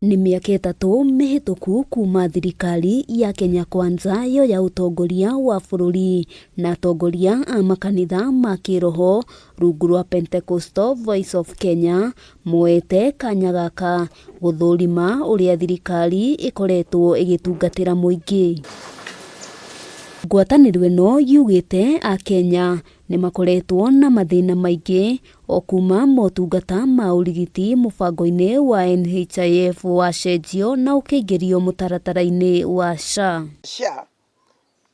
Nĩ mĩaka ĩtatũ mĩhĩtũku kuma thirikari ya Kenya Kwanza yoya ũtongoria wa bũrũri na atongoria a makanitha ma kĩroho rungu rwa Pentecostal Voice of Kenya moete kanya gaka gũthũrima ũrĩa thirikari ĩkoretwo ĩgĩtungatĩra mũingĩ. Ngwatanĩro ĩno yugĩte Akenya nĩ makoretwo na mathĩna maingĩ o kuma motungata ma ũrigiti mũbango-inĩ wa NHIF wacenjio na ũkĩingĩrio mũtaratara-inĩ wa SHA. SHA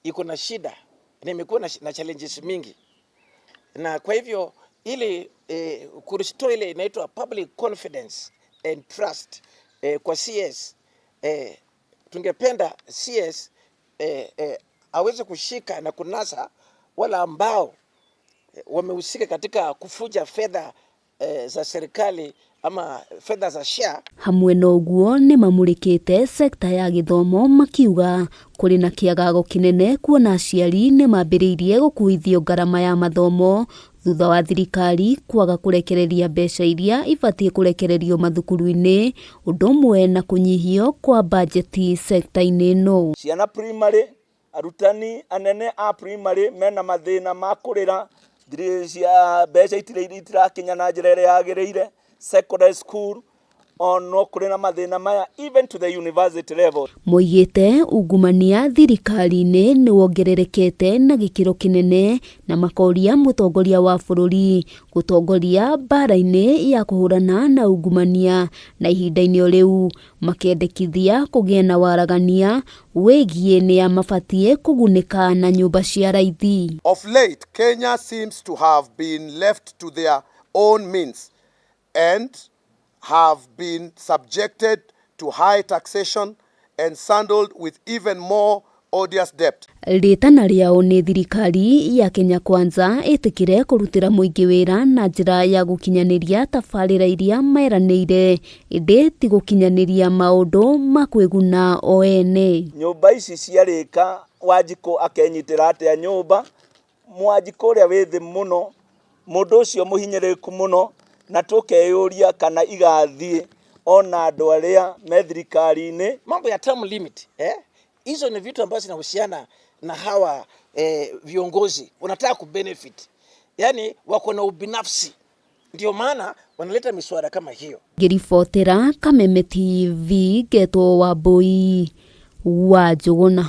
iko na shida na imekuwa na challenges mingi, na kwa hivyo ili kurestore ile inaitwa public confidence and trust kwa CS, tungependa CS aweze kushika na kunasa wale ambao wamehusika katika kufuja fedha za serikali ama fedha za SHA. Hamwe na ũguo nĩ mamũrĩkĩte sekta ya gĩthomo makiuga kũrĩ na kĩagago kĩnene kuona aciari nĩ mambĩrĩirie gũkuithio ngarama ya mathomo thutha wa thirikari kwaga kũrekereria mbeca iria ibatiĩ kũrekererio mathukuru-inĩ ũndũ ũmwe na kũnyihio kwa bajeti sekta-inĩ ĩno. Ciana primary, arutani anene a primary mena mathĩna ma kũrĩra cia mbeca itirakinya na njĩra ĩrĩa yagĩrĩire. Secondary school ono kũrĩ na mathĩna maya, even to the university level. Moigĩte ungumania thirikari-inĩ nĩ wongererekete na gĩkĩro kĩnene na makoria mũtongoria wa bũrũri gũtongoria mbara-inĩ ya kũhũrana na ungumania na ihinda-inĩ o rĩu makendekithia kũgĩe na waragania wĩgiĩ nĩa mabatiĩ kũgunĩka na nyũmba cia raithi. Of late, Kenya seems to have been left to their own means and have been subjected to high taxation and saddled with even more odious debt. Rĩtana rĩao nĩ thirikari ya Kenya Kwanza ĩtĩkĩre kũrutĩra mũingĩ wĩra na njĩra ya gũkinyanĩria tabarĩra iria meranĩire ĩndĩ ti gũkinyanĩria maũndũ ma kwĩguna o ene. Nyũmba ici ciarĩka, Wanjikũ akenyitĩra atĩa nyũmba? Mwanjikũ ũrĩa wĩ thĩ mũno, mũndũ ũcio mũhinyĩrĩrĩku mũno, na tũkeyũria kana igathiĩ ona andũ arĩa me thirikari-inĩ. Mambo ya term limit, eh? Hizo ni vitu ambazo zinahusiana na hawa viongozi wanataka kubenefit, yani wako na ubinafsi, ndio maana wanaleta miswada kama hiyo. Ngĩribotera Kameme TV ngetwo Wambui wa Njũgũna.